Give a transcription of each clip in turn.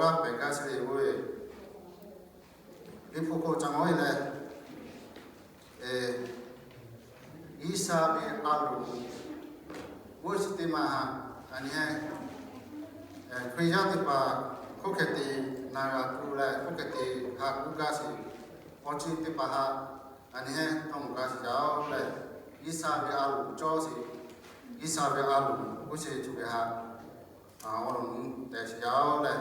g'aˇ pehˬ gaˇ chi ve yoˬ. Liꞈ hpu hk'aw lo ca ngawˬ-e leh, G'uiˬsha ve a loˍ g'uˇ suhˍ teˇ maˬ haꞈ, a nyi heˆ, Hkriꞈ yaˇ teˇ hpaˍ hk'oˆ hk'e te naˍ g'a tuˬ leh hk'oˆ hk'e te haꞈ k'oˆ gaˇ sheˍ. Awˬ ceuˬ teˇ hpaˍ haꞈ, a nyi heˆ, dawˇ mawˬ gaˇ sheˍ yaˇ-oˬ leh, G'uiˬsha ve a loˍ cawˇ sheˍ. G'uiˬsha ve a loˍ g'uˇ suhˍ cawˇ ve haꞈ, awˬ lawn tehꞈ sheˍ yaˇ-oˬ leh,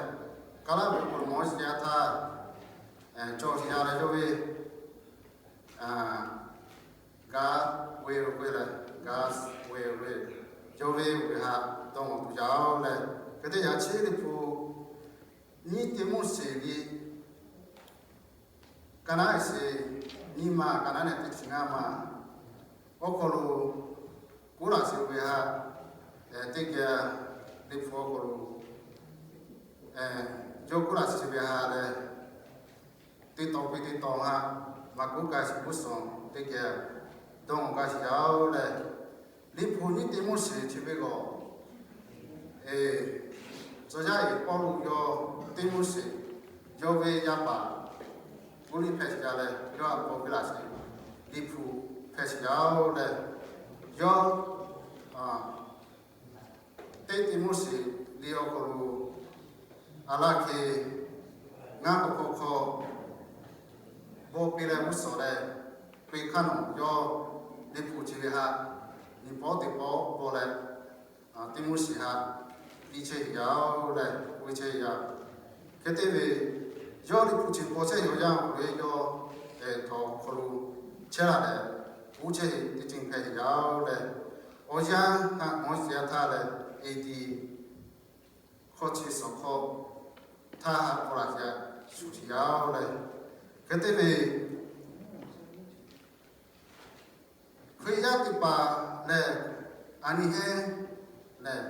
Kaˍlaˉ ve awˬ lawn mawˬ sheˍ yaˇ htaˇ, cawˇ sheˍ yaˇ leh yawˇ ve, ga ve ve leh, ga ve ve, yawˇ ve ve haꞈ dawˇ mawˬ tuˬ yaˇ-oˬ leh, hk'e te yaꞈ chi Liꞈ hpu nyiˇ Tiˆmoˉseˍ liꞈ, ka naˉ eˍ sheˍ, nyiˇ maˬ ka naˉ leh teˇ chi ngaˇ maˬ awˬ hk'aw lo k'oˆ laꞈ sheˍ ve haꞈ, teˇ geh Liꞈ hpu awˬ hk'aw lo yawˇ k'oˆ laꞈ sheˍ ve haꞈ leh, teˇ tawn piˇ teˇ tawn haꞈ maˇ k'oˆ gaˇ sheˍ, g'uˇ suhˍ teˇ geh dawˇ mawˬ gaˇ sheˍ yaˇ-oˬ leh, Liꞈ hpu nyiˇ Tiˆmoˉseˍ chi ve g'awˬ, tcuh yaˇ eˬ Pawˇluꞈ yawˇ Tiˆmoˉseˍ yawˇ ve yaˇ paˍ Kuˇliˇ hpehꞈ sheˍ yaˇ leh, yawˇ htaꞈ paw piˇ laꞈ sheˍ Liꞈ hpu hpehꞈ sheˍ yaˇ-oˬ leh, yawˇ teˇ Tiˆmoˉseˍ liꞈ awˬ hk'aw lo a laˇ hk'e ngaˇ k'awꞈ hk'aw hk'aw bawˆ piˇ leh g'uˇ suhˍ leh, peˇ hk'aˇ nawˬ yawˇ Liꞈ hpu chi ve haꞈ nyi pawˆ teˇ pawˆ bawˆ leh, Tiˆmoˉseˍ haꞈ piˇ chehˇ yaˇ-oˬ leh, piˇ chehˇ yaˇ. Hk'e te ve, yawˇ Liꞈ hpu chi paw chehˇ yaˇ awˬ hk'aw lo yawˇ htaꞈ awˬ hk'aw lo chehˇ laˇ leh, kuˇ chehˇ teˇ ceuˬ hpehꞈ yaˇ-oˬ leh, awˬ yanˇ haꞈ mawˬ sheˍ yaˇ htaˇ leh, A D hkawˇ chi suhˍ hkawˇ htaˇ haꞈ paw laꞈ yaˇ shuˍ sheˍ yaˇ-oˬ leh, hk'e te ve, Hkriꞈ yaˇ teˇ hpaˍ lehˬ, a nyi heˆ lehˬ,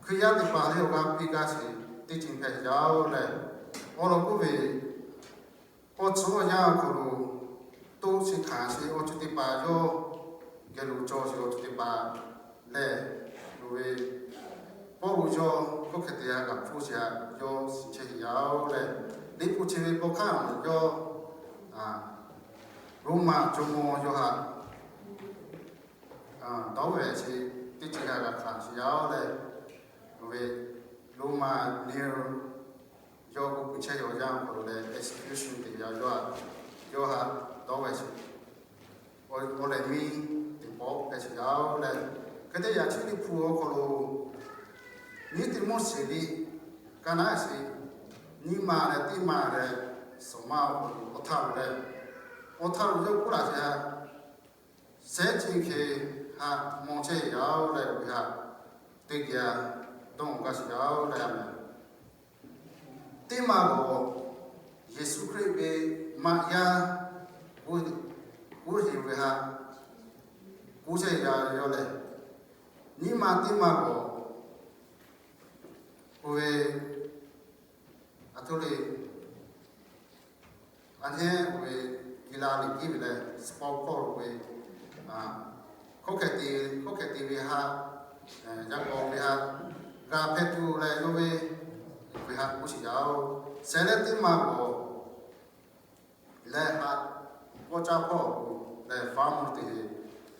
Hkriꞈ yaˇ teˇ hpaˍ lehˬ awˬ g'aˇ piˇ gaˇ sheˍ teˇ ceuˬ hpehꞈ yaˇ-oˬ leh, awˬ lawn k'oˆ ve, awˬ tcuhˉ awˬ yanˇ awˬ hk'aw lo toˇ chi hkanˍ sheˍ awˬ ceuˬ teˇ hpaˍ yawˇ geh lo cawˬ sheˍ awˬ ceuˬ teˇ hpaˍ lehˬ, loˍ ve Pawˇluꞈ yawˇ hk'oˆ hk'e te haꞈ kaꞈ hpuˇ sheˍ haꞈ yawˇ shiˍ chehˇ yaˇ-oˬ leh, Liꞈ hpu chi ve paw hk'aˇ awˬ yawˇ Roˉmaꞈ jawˇmawˇ yawˇ haꞈ dawˇ vehˬ sheˍ teˇ ceuˬ haꞈ g'a hkanˍ sheˍ yaˇ-oˬ leh, loˍ ve Roˉmaꞈ neˇ yawˇ k'oˆ piˇ chehˇ ve awˬ yanˇ awˬ hk'aw lo leh execution teꞈ yaˇ yawˇ haꞈ, yawˇ haꞈ dawˇ vehˬ sheˍ awˬ lehˬ nyiˇ teˇ pawˆ hpehꞈ sheˍ yaˇ-oˬ leh, hk'e te yaꞈ chi Liꞈ hpu awˬ hk'aw lo nyiˇ Tiˆmoˉseˍ liꞈ ka naˉ sheˍ nyiˇ maˬ leh teˇ maˬ leh suhˍ maˇ awˬ hk'aw lo awˬ htaˇ lo leh, awˬ htaˇ lo yawˇ k'oˆ laꞈ sheˍ haꞈ, sehˉ chi hk'e haꞈ mawˬ chehˇ yaˇ-oˬ leh, awˬ ve haꞈ teˇ geh dawˇ mawˬ gaˇ sheˍ yaˇ-oˬ leh, a mehˍ teˇ maˬ g'awˬ Yeˍsuˆ Hkriꞈ ve maꞈ yaˇ k'oˆ sheˍ ve haꞈ k'oˆ chehˇ yaˇ yawˇ lehˬ, nyiˇ maˬ teˇ maˬ g'awˬ oˇ ve a htoꞈ le, a nyi heˆ oˇ ve Kiˇlaˇ liꞈ kiˇ ve leh Sawˉ Pawˇluꞈ ve hkawˇ hk'e te, hkawˇ hk'e te ve haꞈ, yaꞈ k'aw ve haꞈ g'a hpehꞈ tuˬ leh yawˇ ve, oˇ ve haꞈ k'oˆ sheˍ yaˇ-oˬ, sehˉ leh teˇ maˬ g'awˬ leh haꞈ k'awˇ caˇ hpawˇ leh faˉ mvuhˇ te ve,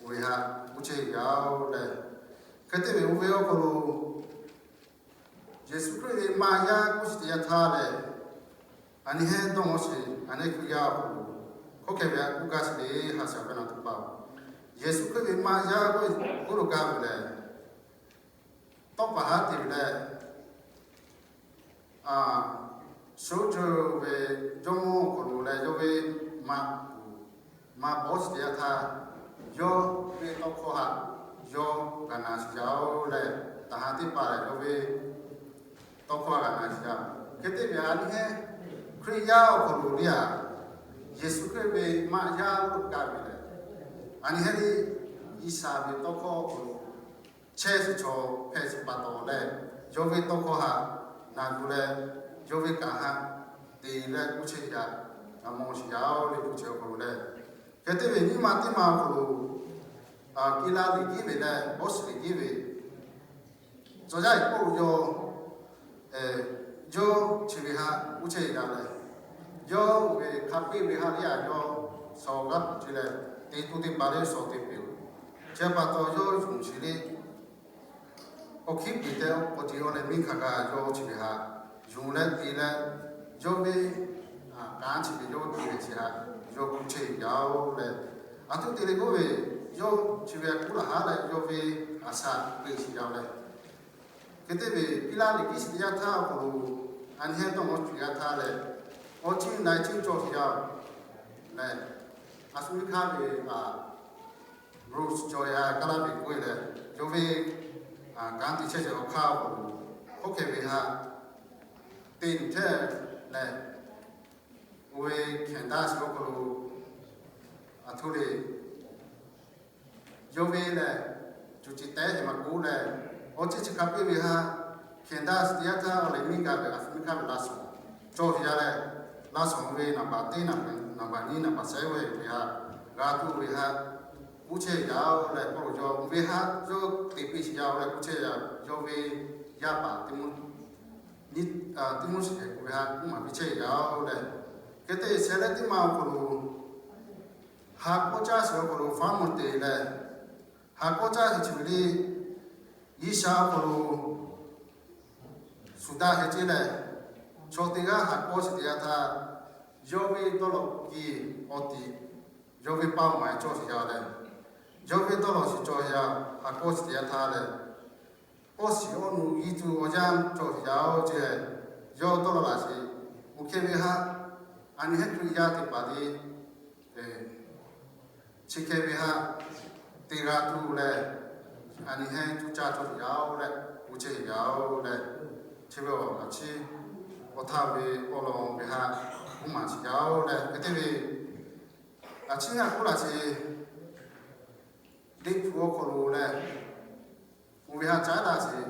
oˇ ve haꞈ k'oˆ chehˇ yaˇ-oˬ leh, hk'e te ve oˇ ve awˬ hk'aw lo Yeˍsuˆ Hkriꞈ ve maꞈ yaˇ k'oˆ sheˍ teˇ yanˇ htaˇ lehˬ, a nyi heˆ dawˇ mawˬ sheˍ, a nyi Hkriꞈ yaˇ awˬ hk'aw lo hkawˇ hk'e ve haꞈ k'oˆ gaˇ sheˍ le, haꞈ shaˍ ve naˬ tuˬ paˍ-oˬ, Yeˍsuˆ Hkriꞈ ve maꞈ yaˇ k'oˆ lo gaˇ ve lehˬ, tawˇ paˍ haˉ te ve leh, shoˉ ceuˬ ve jawˇmawˇ awˬ hk'aw lo leh yawˇ ve maꞈ kuˬ maꞈ bawˉ sheˍ teˇ yanˇ htaˇ, yawˇ ve tawˇ hkawˇ haꞈ yawˇ g'a na sheˍ yaˇ-oˬ leh, taˍ ha teˇ hpaˍ lehˬ yawˇ ve tawˇ hkawˇ g'a na sheˍ yaˇ. Hk'e te ve a nyi heˆ, Hkriꞈ yaˇ awˬ hk'aw lo le a, Yeˍsuˆ Hkriꞈ ve maꞈ yaˇ lo gaˇ ve lehˬ, a nyi heˆ le, G'uiˬsha ve tawˇ hkawˇ awˬ hk'aw lo chehˇ sheˍ chaw hpehꞈ sheˍ pa taw leh, yawˇ ve tawˇ hkawˇ haꞈ na yuˬ leh, yawˇ ve kanˉ haꞈ te leh k'oˆ chehˇ yaˇ, g'a mawˬ sheˍ yaˇ-oˬ leh k'oˆ chehˇ awˬ hk'aw lo lehˬ, hk'e te ve nyiˇ maˬ teˇ maˬ awˬ hk'aw lo Kiˇlaˇ liꞈ kiˇ ve leh Bawˇshiˍ liꞈ kiˇ ve, tcuh yaˇ eˬ Pawˇluꞈ yawˇ, Yawˇ chi ve haꞈ uˉ chehˇ g'a leh, yawˇ ve hk'a piˇ ve haꞈ liˇ aꞈ yawˇ shawˍ g'aˇ puˬ ce leh, te tuˬ teˇ hpaˍ lehˬ shawˍ te peuˬ. Chi pa taw yawˇ yonˍ sheˍ le, awˬ hkiˉ puiˍ tehꞈ k'awꞈ te awˬ leh miˇ hk'a gaˬ yawˇ chi ve haꞈ yonˍ leh te leh, yawˇ ve kanˉ chi ve yawˇ te ve chi haꞈ yawˇ kuˇ chehˇ ve yoˬ leh, aˬ htoꞈ te leh k'oˆ ve, yawˇ chi ve kuˉ laˬ haˉ leh yawˇ ve aˬ shaꞈ peꞈ sheˍ yaˇ leh, hk'e te ve piˇ laˇ liꞈ kiˇ shiˍ teˇ yanˇ htaˇ awˬ hk'aw lo, aˬ nyi hehnˇ tawˇ maw cuˬ yaˇ htaˇ leh, awˬ ciˉ na ciˉ cawˬ sheˍ yaˇ leh, aˬ shu miˇ hk'aˇ ve a Rose cawˬ yaˇ kaˇ laˇ ve k'oˆ e leh, yawˇ ve kanˉ te chehˇ sheˍ awˬ hk'aˇ awˬ hk'aw lo, hk'oˆ hk'e ve haꞈ te luˬ chehˇ leh, oˇ ve Candace awˬ hk'aw lo aˬ htoꞈ le yawˇ ve lehˬ, cuˬ ceˬ tehˉ heˍ maˇ k'oˆ leh, awˬ ciˉ chi hk'a piˇ ve haꞈ, Candace teˇ yanˇ htaˇ awˬ leh miˇ gaˬ ve aˬ shu miˇ hk'aˇ ve laˇ shawˍ cawˬ sheˍ yaˇ leh, laˇ shawˍ ve naˍ baˬ teˇ naˍ baˬ nyiˇ naˍ baˬ shehˆ ve ve haꞈ g'a tuˬ ve haꞈ kuˇ chehˇ yaˇ leh, k'oˆ lo yawˇ ve haꞈ yawˇ te piˇ sheˍ yaˇ leh kuˇ chehˇ yaˇ, yawˇ ve yaˇ paˍ Tiˆmoˉseˍ k'oˆ ve haꞈ kuˇ maˍ piˇ chehˇ yaˇ leh, hk'e te shehˍ leh teˇ ma awˬ hk'aw lo haꞈ k'awˇ caˇ sheˍ awˬ hk'aw lo faˉ mawˬ te leh, haꞈ k'awˇ caˇ sheˍ chi ve le, G'uiˬsha awˬ hk'aw lo shuˍ daꞈ heh ce leh, chaw teˇ g'aˇ haꞈ k'awˇ sheˍ teˇ yanˇ htaˇ, yawˇ ve dawˇ law kiˇ awˬ tiꞈ yawˇ ve paˇ maˍ cawˬ sheˍ yaˇ leh, yawˇ ve dawˇ law shiˍ cawˬ yaˇ haꞈ k'awˇ sheˍ teˇ yanˇ htaˇ leh, awˇ shiˍ awˇ nu g'uiˇ tuˬ awˬ yanˇ cawˬ sheˍ yaˇ oˬ ce, yawˇ dawˇ law laꞈ sheˍ. Oˇ hk'e ve haꞈ, aˬ nyi hehnˇ Hkriꞈ yaˇ teˇ hpaˍ le, chi hk'e ve haꞈ te g'a tuˬ leh, aˬ nyi hehnˇ cuˇ caˇ cawˬ sheˍ yaˇ oˬ leh, kuˇ chehˇ yaˇ oˬ leh, chi ve awˬ laꞈ chi awˬ htaˇ ve awˬ lawn ve haꞈ kuˇ maˍ sheˍ yaˇ oˬ leh, hk'e te ve a ciˉ ngaˬ kuˇ laꞈ sheˍ. Liꞈ hpu awˬ hk'aw lo leh, oˇ ve haꞈ caˉ daꞈ sheˍ,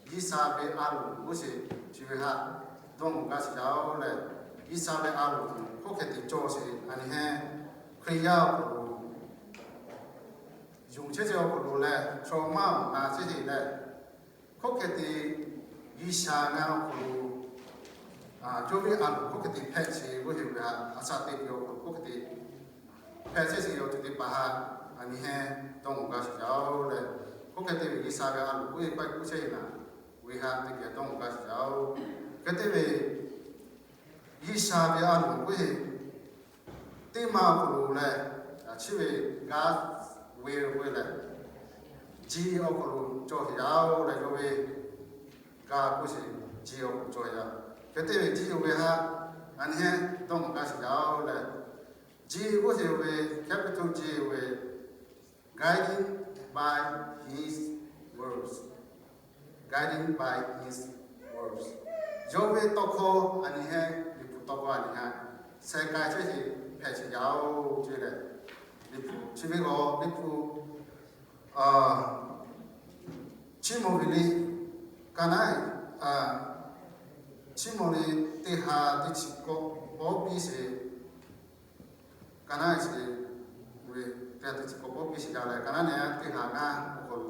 G'uiˬsha ve a loˍ g'uˇ sheˍ chi ve haꞈ dawˇ mawˬ gaˇ sheˍ yaˇ oˬ leh, G'uiˬsha ve a loˍ hk'oˆ hk'e te cawˬ sheˍ. Aˬ nyi hehnˇ Hkriꞈ yaˇ awˬ hk'aw lo yonˍ chehˇ chehˇ awˬ hk'aw lo leh, chaw maˇ awˬ na chehˇ sheˍ leh, hk'oˆ hk'e te G'uiˬsha ngaˬ awˬ hk'aw lo yawˇ ve a loˍ hk'oˆ hk'e te hpehꞈ sheˍ g'uˇ sheˍ ve haꞈ, aˬ shaꞈ teꞈ ve awˬ hk'aw lo hk'oˆ hk'e te hpehꞈ chehˇ sheˍ ve awˬ ceuˬ teˇ hpaˍ haꞈ, aˬ nyi hehnˇ dawˇ mawˬ gaˇ sheˍ yaˇ oˬ leh, hk'oˆ hk'e te ve G'uiˬsha ve a loˍ k'oˆ ve paˇ k'oˆ chehˇ ve naˍ, ve haꞈ teˇ geh dawˇ mawˬ gaˇ sheˍ yaˇ oˬ. Hk'e te ve G'uiˬsha ve a loˍ k'oˆ ve teˇ ma awˬ hk'aw lo leh, a ciˉ ve g'a ve ve leh, ji awˬ hk'aw lo cawˬ sheˍ yaˇ oˬ leh, yawˇ ve g'a k'oˆ sheˍ, ji awˬ hk'aw lo cawˬ yaˇ. Hk'e te ve ji oˇ ve haꞈ, aˬ nyi hehnˇ dawˇ mawˬ gaˇ sheˍ yaˇ oˬ leh, ji k'oˆ sheˍ ve capital G ve guiding by his words, guiding by his words, yawˇ ve tawˇ hkawˇ aˬ nyi hehnˇ Liꞈ hpu tawˇ hkawˇ aˬ nyi hehnˇ sheh k'ai chehˇ sheˍ hpehꞈ sheˍ yaˇ oˬ ce leh, Liꞈ hpu chi ve g'aw Liꞈ hpu Chiˇ mvuh ve liꞈ ka naˉ, Chiˇ mvuh ve teˇ ha teˇ chi k'awꞈ pawˆ piˇ sheˍ, ka naˉ sheˍ, teˇ ha teˇ chi k'awꞈ pawˆ piˇ sheˍ jaˇ leh, ka naˉ nehˬ teˇ ha ngaˇ awˬ hk'aw lo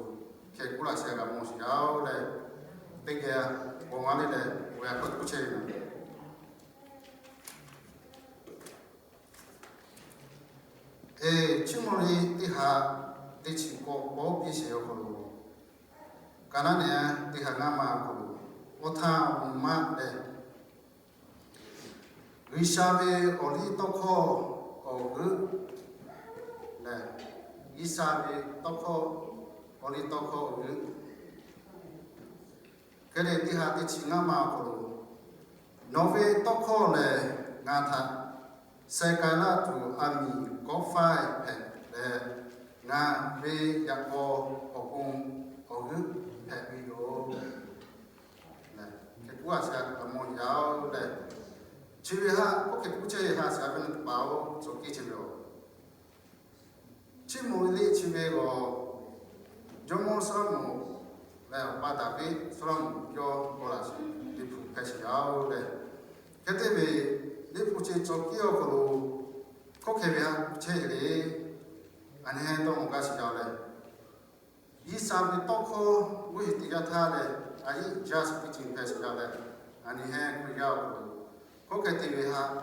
hkeh kuˉ laꞈ sheh g'a mawˬ sheˍ jaˇ oˬ leh, teˇ geh bon maˇ le leh, awˬ g'a k'awꞈ kuˉ chehˇ ve yoˬ. Eˬ, Chiˇ mvuh ve liꞈ teˇ ha teˇ chi k'awꞈ pawˆ piˇ sheˍ awˬ hk'aw lo, ka naˉ nehˬ teˇ ha ngaˇ ma awˬ hk'aw lo, awˬ htaˇ awˬ nu maˇ leh, G'uiˬsha ve awˬ liˇ tawˇ hkawˇ awˬ g'euˆ lehˬ, G'uiˬsha ve tawˇ hkawˇ, awˬ liˇ tawˇ hkawˇ awˬ g'euˆ, hk'e te teˇ ha teˇ chi ngaˇ ma awˬ hk'aw lo, nawˬ ve tawˇ hkawˇ lehˬ ngaˬ htaꞈ sheh k'ai laˇ tuˬ a miˍ kawˆ faiˇ hpehꞈ leh, ngaˬ ve yaꞈ k'aw awˬ pon awˬ g'euˆ hpehꞈ ve yoˬ. Hk'e kuˉ laꞈ sheh g'a mawˬ jaˇ oˬ leh, chi ve haꞈ k'oˆ hk'e kuˉ chehˇ ve haꞈ shaˍ ve na teˇ hpaˍ-oˬ, cawˬ keˇ chehˇ ve yoˬ. Chiˇ mvuh ve liꞈ chi ve g'aw, jawˇmawˇ Sawˉlaꞈmonˍ leh awˬ pa Daˍviˆ Sawˉlaꞈmonˍ yawˇ g'aw laꞈ sheˍ liꞈ hpu hpehꞈ sheˍ jaˇ oˬ leh, hk'e te ve liꞈ hpu chi cawˬ keˇ awˬ hk'aw lo, hkawˇ hkeh ve haꞈ kuˉ chehˇ ve le, a nehˬ dawˇ mawˬ gaˇ sheˍ jaˇ leh, G'uiˬsha ve tawˇ hkawˇ g'uˇ heˍ teˇ g'aˇ htaˇ leh, a yeˇ jaˇ suhˍ teˇ ceuˬ hpehꞈ sheˍ jaˇ leh, a nyi hehnˇ Hkriꞈ yaˇ awˬ hk'aw lo hkawˇ hkeh te ve haꞈ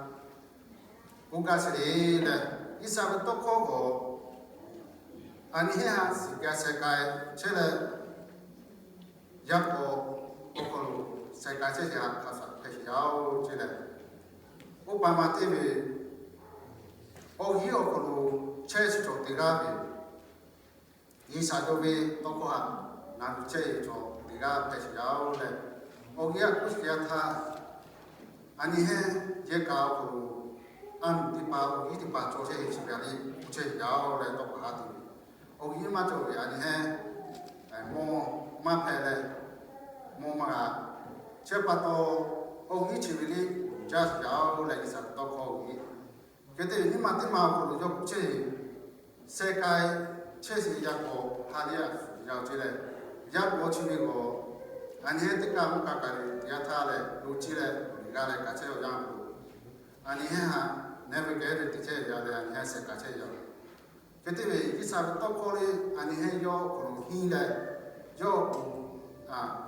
k'oˆ gaˇ chehˇ le leh, G'uiˬsha ve tawˇ hkawˇ k'awꞈ a nyi hehnˇ haꞈ shiˍ k'ai sheh k'ai chehˇ leh, yaˇ k'awꞈ awˬ hk'aw lo sheh k'ai chehˇ sheˍ haꞈ hk'a shuˍ hpehꞈ sheˍ yaˇ oˬ ceˇ leh, oˇ pa ma teˇ ve awˬ hiˉ awˬ hk'aw lo chehˇ shiˍ cawˬ te g'aˇ ve G'uiˬsha yawˇ ve tawˇ hkawˇ haꞈ na yuˬ chehˇ ve cawˬ te g'aˇ hpehꞈ sheˍ yaˇ oˬ leh, awˬ g'aˇ k'oˆ sheˍ yaˇ htaˇ, a nyi hehnˇ yehˇ kaꞈ awˬ hk'aw lo a miˬ teˇ hpaˍ awˬ hiˉ teˇ hpaˍ cawˬ chehˇ ve chi ve a le k'oˆ chehˇ sheˍ yaˇ oˬ leh, tawˇ hkawˇ haꞈ te ve awˬ hiˉ maˇ cawˬ ve a nyi hehnˇ mawˇ maˇ hpehꞈ leh, mawˇ maˇ g'a chehˇ pa taw, awˬ hiˉ chi ve le jaˇ sheˍ yaˇ oˬ leh, G'uiˬsha ve tawˇ hkawˇ awˬ hiˉ hk'e te ve nyiˇ ma teˇ ma awˬ hk'aw lo yawˇ k'oˆ chehˇ ve sheh k'ai chehˇ sheˍ yaˇ k'awꞈ ha le a shuˍ yaˇ oˬ ceˇ leh, yaˇ k'awꞈ chi ve k'awꞈ a nyi hehnˇ teˇ kaˇ mvuhˇ kaˇ kaꞈ le teˇ yanˇ htaˇ leh lo ceˇ leh g'a leh kaꞈ chehˇ yaˇ oˬ, a nyi hehnˇ haꞈ neˇ ve kehˉ ve te chehˇ yaˇ leh a nyi hehnˇ sheh k'ai chehˇ yaˇ oˬ. Hk'e te ve G'uiˬsha ve tawˇ hkawˇ le a nyi hehnˇ yawˇ awˬ hk'aw lo hiˉ leh, yawˇ awˬ hk'aw lo,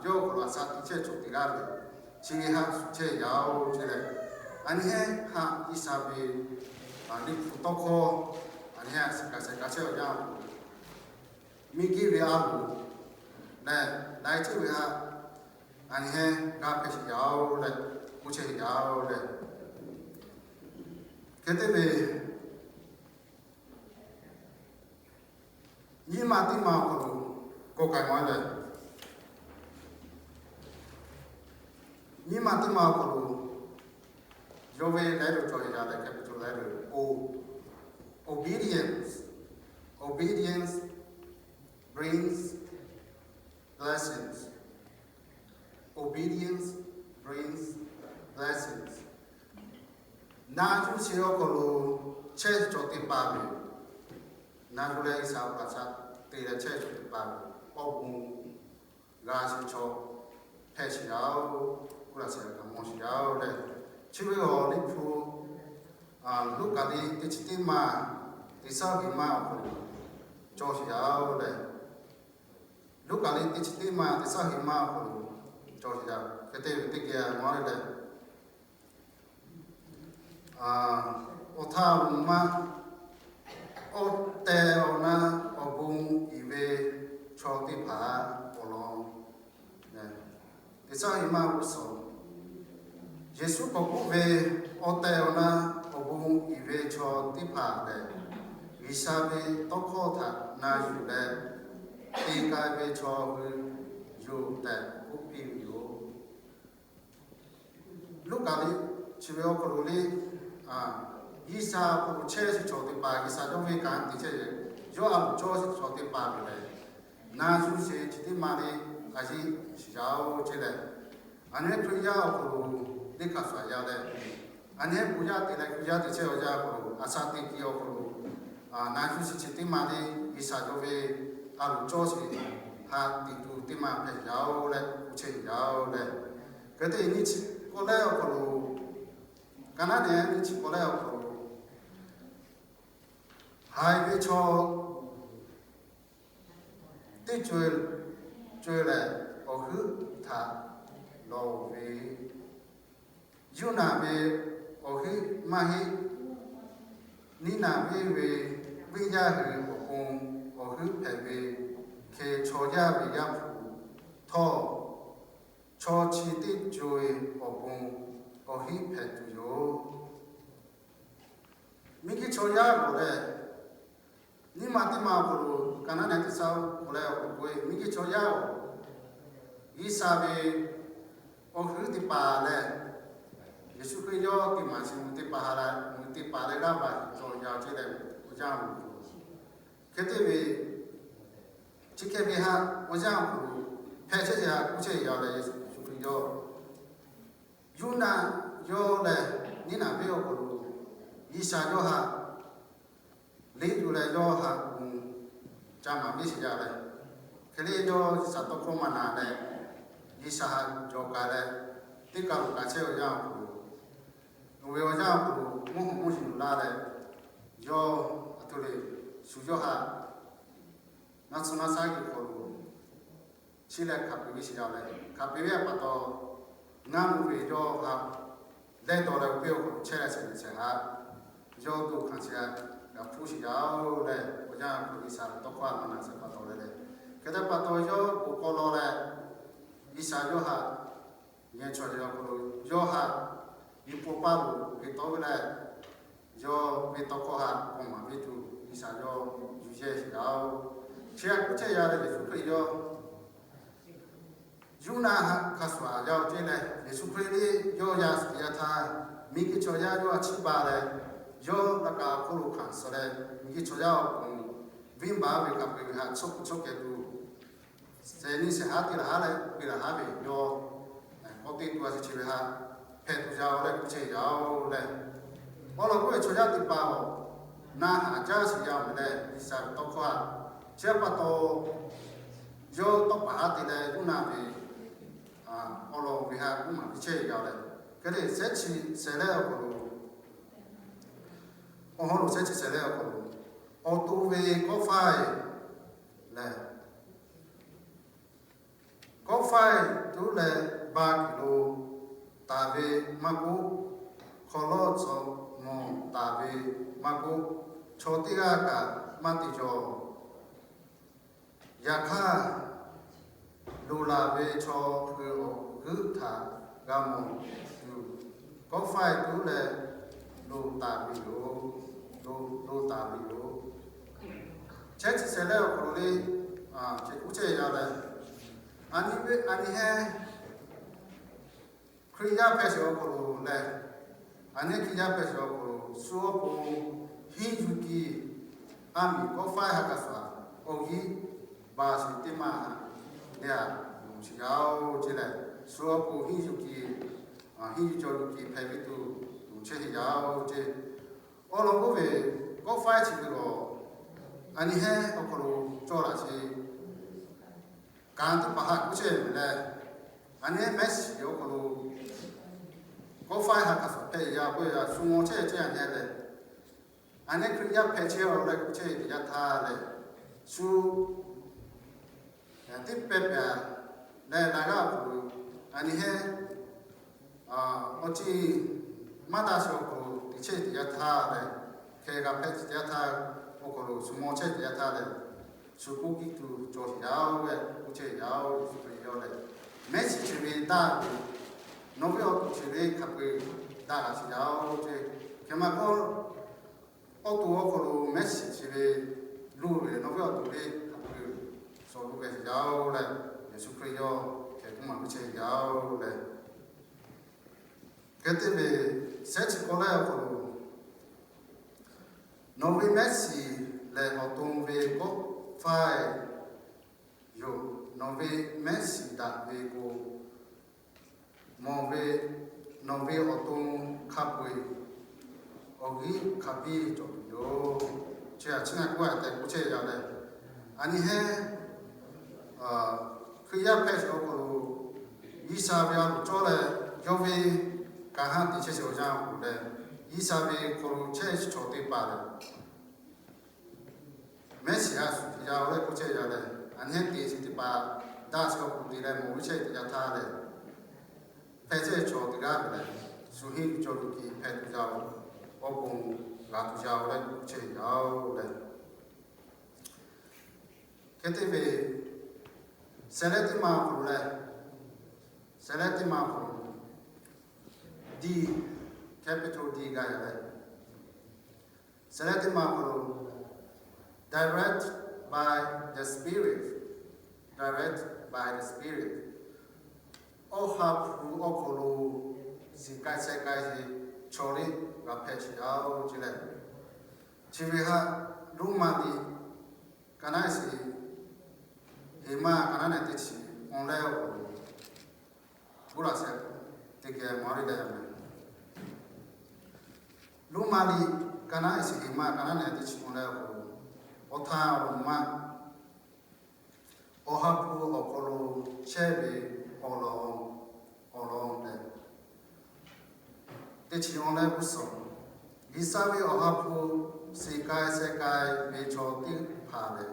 yawˇ awˬ hk'aw lo a sha te chehˇ cawˬ te g'aˇ ve chi ve haꞈ shuˍ chehˇ yaˇ oˬ ceˇ leh, a nyi hehnˇ haꞈ G'uiˬsha ve Liꞈ hpu tawˇ hkawˇ a nyi hehnˇ sheh k'ai sheh k'ai chehˇ yaˇ oˬ, miˬguiˬ ve a loˍ leh laiˉ ceuˬ ve haꞈ a nyi hehnˇ g'a hpehꞈ sheˍ yaˇ oˬ leh k'oˆ chehˇ yaˇ oˬ leh, hk'e te ve nyiˇ ma teˇ ma awˬ hk'aw lo kawˆ k'ai maˇ leh, nyiˇ ma teˇ ma awˬ hk'aw lo yawˇ ve laiˉ lo cawˬ yaˇ leh hk'e ve cawˬ leh, obedience, obedience brings blessings. Obedience brings blessings. Na yuˬ sheˍ awˬ hk'aw lo chehˇ cawˬ teˇ hpaˍ ve, na yuˬ leh G'uiˬsha awˬ hk'aw lo a sha te leh chehˇ cawˬ teˇ hpaˍ ve awˬ bon g'a sheˍ chaw hpehꞈ sheˍ yaˇ oˬ, k'oˆ laˇ sheˍ kaꞈ mawˬ sheˍ yaˇ oˬ leh, chi ve awˬ Liꞈ hpu Luˉkaꞈ liꞈ teˇ chi teˇ ma teˇ shaˉ hiˍ ma awˬ hk'aw lo cawˬ sheˍ yaˇ oˬ leh, Luˉkaꞈ liꞈ teˇ chi teˇ ma teˇ shaˉ hiˍ ma awˬ hk'aw lo cawˬ sheˍ yaˇ. Hk'e te ve teˇ geh a maˇ le leh, awˬ htaˇ awˬ ma awˬ tehˬ awˬ na awˬ bon uiˍ ve chaw teˇ hpaˍ awˬ lawn teˇ shaˉ hiˍ ma g'uˇ suhˍ, Yeˍsuˆ k'awꞈ k'oˆ ve, awˬ tehˬ awˬ na awˬ bon uiˍ ve chaw teˇ hpaˍ lehˬ, G'uiˬsha ve tawˇ hkawˇ htaꞈ na yuˬ leh te k'ai ve chaw hui yoˬ tehꞈ k'oˆ piˇ ve yoˬ. Luˉkaꞈ liꞈ chi ve awˬ hk'aw lo le, G'uiˬsha awˬ hk'aw lo chehˇ sheˍ chaw teˇ hpaˍ, G'uiˬsha yawˇ ve kanˉ te chehˇ ve, yawˇ a loˍ cawˇ sheˍ chaw teˇ hpaˍ ve lehˬ, na yuˬ sheˍ chi teˇ ma le a yeˇ shiˍ yaˇ oˬ ceˇ leh, a nyi Hkriꞈ yaˇ awˬ hk'aw lo teˇ hkaˍ shuˍ yaˇ leh, a nyi bon yaˇ te leh Hkriꞈ yaˇ te chehˇ awˬ yanˇ awˬ hk'aw lo a sha te ki awˬ hk'aw lo na yuˬ sheˍ chi teˇ ma le G'uiˬsha yawˇ ve a loˍ cawˇ sheˍ haꞈ teꞈ tuˬ teˇ ma hpehꞈ yaˇ oˬ leh k'oˆ chehˇ yaˇ oˬ leh, hk'e te nyiˇ chi k'awꞈ leh awˬ hk'aw lo, ka naˉ nehˬ nyiˇ chi k'awꞈ leh awˬ hk'aw lo, haiˬ ve chaw teˇ co co lehˬ awˬ huiˉ htaꞈ lawˬ ve, Yuˇnaꞈ ve awˬ huiˉ maˇ heˆ. Niˇnaˍveˇ ve venˇ yaˇ hui awˬ pon awˬ huiˉ hpehꞈ ve hk'e, chaw yaˇ ve Yaˇ hpu htawˇ, chaw chi teˇ co e awˬ pon awˬ huiˉ hpehꞈ tuˬ yoˬ. Miˬguiˬ chaw yaˇ lawˬ leh, nyiˇ ma teˇ ma awˬ hk'aw lo, ka naˉ nehˬ teˇ shaˉ k'awꞈ leh awˬ hk'aw lo k'oˆ ve, miˬguiˬ chaw yaˇ oˬ, G'uiˬsha ve awˬ huiˉ teˇ hpaˍ leh, Yeˍsuˆ Hkriꞈ yawˇ teˇ maˬ chi mvuhˇ teˇ hpaˍ ha la mvuhˇ teˇ hpaˍ leh g'aˇ baˬ cawˬ yaˇ ceˇ leh, awˬ yanˇ awˬ hk'aw lo hk'e te ve, chi hk'e ve haꞈ awˬ yanˇ awˬ hk'aw lo hpehꞈ chehˇ yaˇ k'oˆ chehˇ yaˇ leh, Yeˍsuˆ Hkriꞈ yawˇ Yuˇnaꞈ yawˇ lehˬ, Niˇnaˍveˇ awˬ hk'aw lo G'uiˬsha yawˇ haꞈ liꞈ yuˬ leh yawˇ haꞈ gu ca maˍ piˇ sheˍ jaˇ leh, hk'e le yawˇ G'uiˬsha tawˇ hkawˇ maˇ na leh, G'uiˬsha haꞈ jawˬ kaˍ leh, teˇ kaˬ lo kaꞈ chehˇ awˬ yanˇ awˬ hk'aw lo, oˇ ve awˬ yanˇ awˬ hk'aw lo mvuhˇ hawˬ mvuhˇ yuˬ laˇ leh, yawˇ a htoꞈ le shu yawˇ haꞈ naˇ tsuhˇ naˇ shaˉ geh hk'aw lo chi leh hk'aˬ peꞈ ve sheˍ jaˇ leh, hk'aˬ peꞈ ve a pa taw, ngaˇ mvuh ve yawˇ htaꞈ leh tawˍ leh, awˬ piˇ awˬ hk'aw lo chehˇ leh shehˍ ve shehˍ hpaˇ yawˇ to hkanˍ chi g'a hpuˇ sheˍ yaˇ-oˬ leh, awˬ yanˇ hk'aw lo G'uiˬsha ve tawˇ hkawˇ a maˇ na shehˍ pa taw leh leh, hk'e te pa taw yawˇ k'oˍ k'aw law leh, G'uiˬsha yawˇ htaꞈ nyi chaweh awˬ hk'aw lo yawˇ htaꞈ nyi paw paˇ lo geh tawˆ ve leh, yawˇ ve tawˇ hkawˇ htaꞈ k'awꞈ maˍ piˇ tuˬ G'uiˬsha yawˇ yuˬ yehˇ sheˍ yaˇ-oˬ. Chi htaꞈ k'oˆ chehˇ yaˇ leh, Yeˍsuˆ Hkriꞈ yawˇ Yuˇnaˆ htaꞈ hk'a shuˍ shuˍ yaˇ-oˬ ceˇ leh, Yeˍsuˆ Hkriꞈ lehˬ yawˇ yaˇ suhˍ teˇ yanˇ htaˇ, miˬguiˬ chaw yaˇ yawˇ htaꞈ chiˇ baˬ leh, yawˇ laꞈ kaꞈ awˬ hk'oˆ lo hkanˍ suh leh, miˬguiˬ chaw yaˇ awˬ pon venˇbaˆ ve hk'a peu-eˬ ve htaꞈ tsuhˇ kuˬ tsuhˇ keh tuˬ, shehˍ nyi shehˍ haˉ teˇ laˬ haˉ leh, teˇ laˬ haˉ ve yawˇ k'awꞈ te tuˬ a chi chi ve htaꞈ hpehꞈ tuˬ yaˇ-oˬ leh k'oˆ chehˇ yaˇ-oˬ leh, awˬ lawn k'oˆ ve chaw yaˇ teˇ hpaˍ-oˬ, na haˍ jaˇ sheˍ yaˇ-oˬ leh, G'uiˬsha ve tawˇ hkawˇ htaꞈ chi pa taw yawˇ tawˇ paˍ haˉ te leh Yuˇnaˆ ve awˬ lawn ve htaꞈ k'oˆ maˍ piˇ chehˇ yaˇ leh, hk'e te shehˉ chi shehˍ leh awˬ hk'aw lo, awˬ hawˉ lo shehˉ chi shehˍ leh awˬ hk'aw lo, awˬ to ve kawˆ faiˇ leh, kawˆ faiˇ tuˉ leh ba kiˬ lo taˍ ve maˇ k'oˆ, hk'aw lawˇ tcuh mawˬ taˍ ve maˇ k'oˆ, chaw teˇ g'aˇ kaꞈ maˇ te cawˬ. Yaꞈ hk'aˇ, loˍ laˬ ve chaw hui awˬ g'euˆ htaꞈ g'a mawˬ tuˬ, kawˆ faiˇ tuˉ leh loˍ taˍ ve yoˬ. Loˍ, loˍ taˍ ve yoˬ. Chehˇ chi shehˍ leh awˬ hk'aw lo le, chi k'oˆ chehˇ yaˇ leh, a nyi ve a nyi heˉ Hkriꞈ yaˇ hpehꞈ sheˍ awˬ hk'aw lo leh, a nyi Hkriꞈ yaˇ hpehꞈ sheˍ awˬ hk'aw lo shu awˬ pon henˇ yuˬ kiˬ, a miˍ kawˆ faiˇ htaꞈ kaꞈ shuˍ awˬ g'euˆ ba sheˍ teˇ maˇ le a, loˍ sheˍ yaˇ-oˬ ceˇ leh, shu awˬ pon henˇ yuˬ kiˬ, henˇ yuˬ cawˬ yuˬ kiˬ hpehꞈ ve tuˬ loˍ chehˇ sheˍ yaˇ-oˬ ceˇ. Awˬ lawn k'oˆ ve, kawˆ faiˇ chi ve lawˬ, a nyi heˉ awˬ hk'aw lo cawˇ laꞈ sheˍ. Kanˉ teˇ hpaˍ htaꞈ k'oˆ chehˇ ve leh, a nyi mehˆ shiˍ awˬ hk'aw lo kawˆ faiˇ htaꞈ kaꞈ shuˍ hpehꞈ yaˇ k'oˆ ve a shu mawˬ chehˇ chehˇ a nyi leh, a nyi Hkriꞈ yaˇ hpehꞈ chehˇ-oˬ leh k'oˆ chehˇ ve teˇ yanˇ htaˇ leh, shu teˇ pehˇ pehˍ leh laꞈ g'aˇ awˬ hk'aw lo, a nyi heˉ awˬ ceuˬ maˇ daꞈ sheˍ awˬ hk'aw lo teꞈ chehˇ teˇ yanˇ htaˇ leh, hk'e g'a hpehꞈ teˇ yanˇ htaˇ, awˬ hk'aw lo shu mawˬ chehˇ teˇ yanˇ htaˇ leh, shu k'oˆ kiˇ tuˬ cawˬ sheˍ yaˇ-oˬ leh k'oˆ chehˇ yaˇ-oˬ. Yeˍsuˆ Hkriꞈ yawˇ lehˬ, mehˆ shiˍ chi ve daꞈ tuˬ, nawˬ ve awˬ to chi ve hk'a peu-eˬ daꞈ laꞈ sheˍ yaˇ-oˬ ceˇ. Hk'e maˇ k'oˆ, awˬ to awˬ hk'aw lo mehˆ shiˍ chi ve luˬ ve lehˬ, nawˬ ve awˬ to ve hk'a peu-eˬ shawˍ lo ve sheˍ yaˇ-oˬ leh, Yeˍsuˆ Hkriꞈ yawˇ hk'e k'oˆ maˍ piˇ chehˇ yaˇ-oˬ leh, hk'e te ve shehˉ chi k'awˇ leh awˬ hk'aw lo, nawˬ ve mehˆ shiˍ lehˬ awˬ to ve kawˆ faiˇ yoˬ. Nawˬ ve mehˆ shiˍ daꞈ ve k'o, mawˬ ve nawˬ ve awˬ to hk'a peu-eˬ awˬ g'euˆ hk'a biˇ cawˬ tuˬ yoˬ. Chi htaꞈ chi ngaˬ k'oˆ a tehꞈ k'oˆ chehˇ yaˇ leh, a nyi heˉ Hkriꞈ yaˇ hpehꞈ sheˍ awˬ hk'aw lo, G'uiˬsha ve a loˍ cawˇ leh, yawˇ ve kanˉ haˉ te chehˇ sheˍ awˬ yanˇ awˬ hk'aw lo leh, G'uiˬsha ve hk'aw lo chehˇ sheˍ chaw teˇ hpaˍ lehˬ, mehˆ shiˍ a shuˍ yaˇ-oˬ leh k'oˆ chehˇ yaˇ leh, a nyi heˉ te chi teˇ hpaˍ daꞈ sheˍ awˬ hk'aw lo te leh mawˬ ve chehˇ teˇ yanˇ htaˇ leh, hpehꞈ chehˇ chaw teˇ g'aˇ ve lehˬ, shu henˇ yuˬ cawˬ yuˬ kiˬ hpehꞈ tuˬ yaˇ-oˬ, awˬ pon g'a tuˬ yaˇ-oˬ leh k'oˆ chehˇ yaˇ-oˬ leh, hk'e te ve, shehˍ leh teˇ ma awˬ hk'aw lo leh, shehˍ leh teˇ ma awˬ hk'aw lo, D, capital D g'a yaˇ leh, shehˍ leh teˇ ma awˬ hk'aw lo, direct by the Spirit, direct by the Spirit, Awˬ ha hpu awˬ hk'aw lo shiˍ k'ai sheh k'ai ve chaw liˇ g'a hpehꞈ sheˍ yaˇ-oˬ ceˇ leh, chi ve htaꞈ Roˉmaꞈ liꞈ ka naˉ shiˍ, heˍ maˇ ka naˉ nehˬ teˇ chi awˬ leh awˬ hk'aw lo, buˇ laꞈ sheh teˇ geh maˇ riˇ leh, Roˉmaꞈ liꞈ ka naˉ shiˍ, heˍ maˇ ka naˉ nehˬ teˇ chi awˬ leh awˬ hk'aw lo, awˬ htaˇ awˬ maˇ Awˬ ha hpu awˬ hk'aw lo chehˇ ve awˬ lawn, awˬ lawn lehˬ, teˇ chi awˬ leh g'uˇ suhˍ, G'uiˬsha ve Awˬ ha hpu shiˍ k'ai sheh k'ai ve chaw teˇ hpaˍ lehˬ,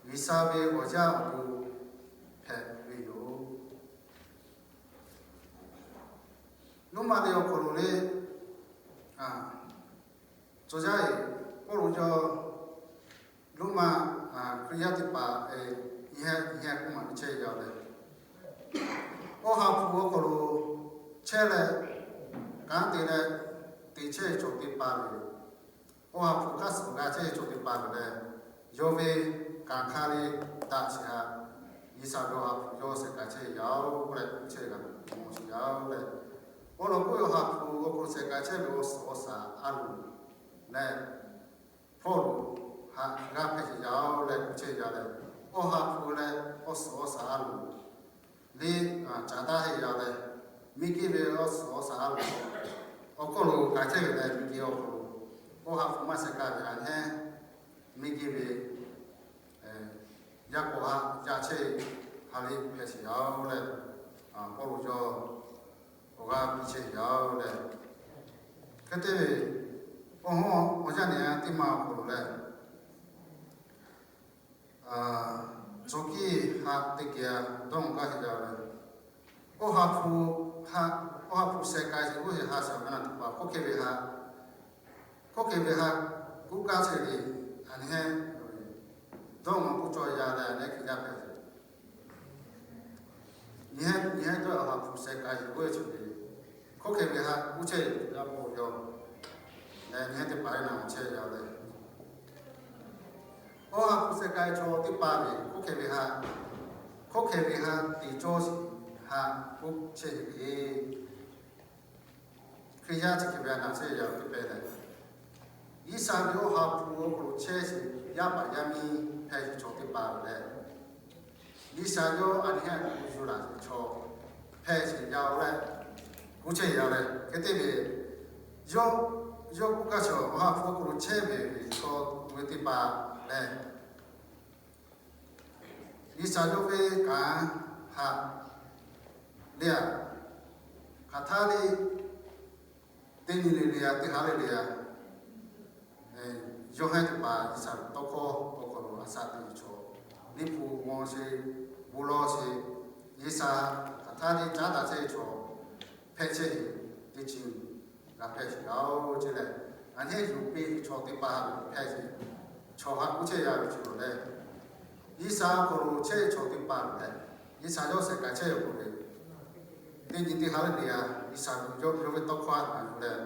G'uiˬsha ve awˬ yaˇ awˬ to hpehꞈ ve yoˬ. Roˉmaꞈ liꞈ awˬ hk'aw lo le, tcuh yaˇ eˬ, Pawˇluꞈ yawˇ Roˉmaꞈ Hkriꞈ yaˇ teˇ hpaˍ, nyi heh k'oˆ maˍ ve chehˇ yaˇ leh, Awˬ ha hpu awˬ hk'aw lo chehˇ leh, kanˉ te leh te chehˇ ve chaw teˇ hpaˍ ve, Awˬ ha hpu hk'aˇ suh g'a chehˇ ve chaw teˇ hpaˍ lehˬ, yawˇ ve kanˉ hk'a le daꞈ sheˍ htaꞈ, G'uiˬsha ve Awˬ ha hpu yawˇ shehˍ k'ai chehˇ yaˇ-oˬ k'oˆ leh, chehˇ g'a mawˬ sheˍ yaˇ-oˬ leh, Pawˇluꞈ k'oˆ ve Awˬ ha hpu awˬ hk'aw lo shehˍ k'ai chehˇ ve awˬ suhˍ awˬ shaˍ a loˍ leh, Pawˇluꞈ htaꞈ g'a hpehꞈ sheˍ yaˇ-oˬ leh, k'oˆ chehˇ yaˇ leh, Awˬ ha hpu leh awˬ suhˍ awˬ shaˍ a loˍ le, caˍ taˇ heˆ yaˇ leh, miˬguiˬ ve awˬ suhˍ awˬ shaˍ a loˍ awˬ hk'aw lo k'ai chehˇ ve leh, miˬguiˬ awˬ hk'aw lo Awˬ ha hpu maˇ shehˍ k'ai ve a nyi heh, miˬguiˬ ve yaˇ k'awꞈ ha ca chehˇ ha le hpehꞈ sheˍ yaˇ-oˬ leh, Pawˇluꞈ yawˇ awˬ g'aˇ piˇ chehˇ yaˇ-oˬ leh, hk'e te ve, awˬ ha awˬ yaˇ nehˬ teˇ ma awˬ hk'aw lo leh, cawˬ kiˇ haꞈ teˇ geh dawˇ gaˇ sheˍ yaˇ leh, Awˬ ha hpu, Awˬ ha hpu shehˍ k'ai sheˍ g'uˇ sheˍ ha shaˍ ve naˬ tuˬ paˍ hk'oˆ hk'e ve ha, hk'oˆ hk'e ve ha kuˇ kaˇ chehˇ ve, a nyi heh dawˇ ma kuˇ cawˇ yaˇ leh, a nyi heh hk'e jaˇ hpehꞈ ve nyi heh dawˇ Awˬ ha hpu shehˍ k'ai sheˍ g'uˇ ve cawˬ ve, hk'oˆ hk'e ve ha kuˇ chehˇ ve yaˇ paˍ yawˇ leh, nyi heh teˇ hpaˍ le naˬ chehˇ yaˇ leh, Awˬ ha hpu shehˍ k'ai chaw teˇ hpaˍ ve hk'oˆ hk'e ve ha, hk'oˆ hk'e ve ha te cawˇ sheˍ, ha kuˇ chehˇ ve Hkriꞈ yaˇ chi hk'e ve a naˬ chehˇ yaˇ teˇ hpaˍ leh, G'uiˬsha ve Awˬ ha hpu awˬ hk'aw lo chehˇ sheˍ yaˇ paˍ yaˇ miˇ hpehꞈ sheˍ chaw teˇ hpaˍ leh, G'uiˬsha yawˇ a nyi heh kuˬ yuˬ laˬ sheˍ chaw hpehꞈ sheˍ yaˇ-oˬ leh, kuˇ chehˇ yaˇ leh, hk'e te ve, yawˇ, yawˇ kuˇ kaˇ sheˍ Awˬ ha hpu awˬ hk'aw lo chehˇ ve chaw ve teˇ hpaˍ leh, G'uiˬsha yawˇ ve kanˉ haꞈ le a, hk'aˬ htaˇ le, teˇ nyi le le a, teˇ ha le le a, yawˇ heh teˇ hpaˍ G'uiˬsha ve tawˇ hkawˇ awˬ hk'aw lo a shaꞈ teꞈ ve chaw, liꞈ hpu mawˬ sheˍ, bon lawˬ sheˍ, G'uiˬsha hk'aˬ htaˇ le caˉ daꞈ chehˇ ve chaw hpehꞈ chehˇ ve teˇ ceuˬ g'a hpehꞈ sheˍ yaˇ-oˬ ce leh, a nyi heh yuˬ piˇ ve chaw teˇ hpaˍ hpehꞈ sheˍ, chaw ha kuˇ chehˇ yaˇ ve ceuˬ leh, G'uiˬsha awˬ hk'aw lo chehˇ ve chaw teˇ hpaˍ leh, G'uiˬsha yawˇ shehˍ k'ai chehˇ ve awˬ hk'aw lo teˇ nyi teˇ ha le le a, G'uiˬsha yawˇ ve tawˇ hkawˇ a htaꞈ yuˬ leh,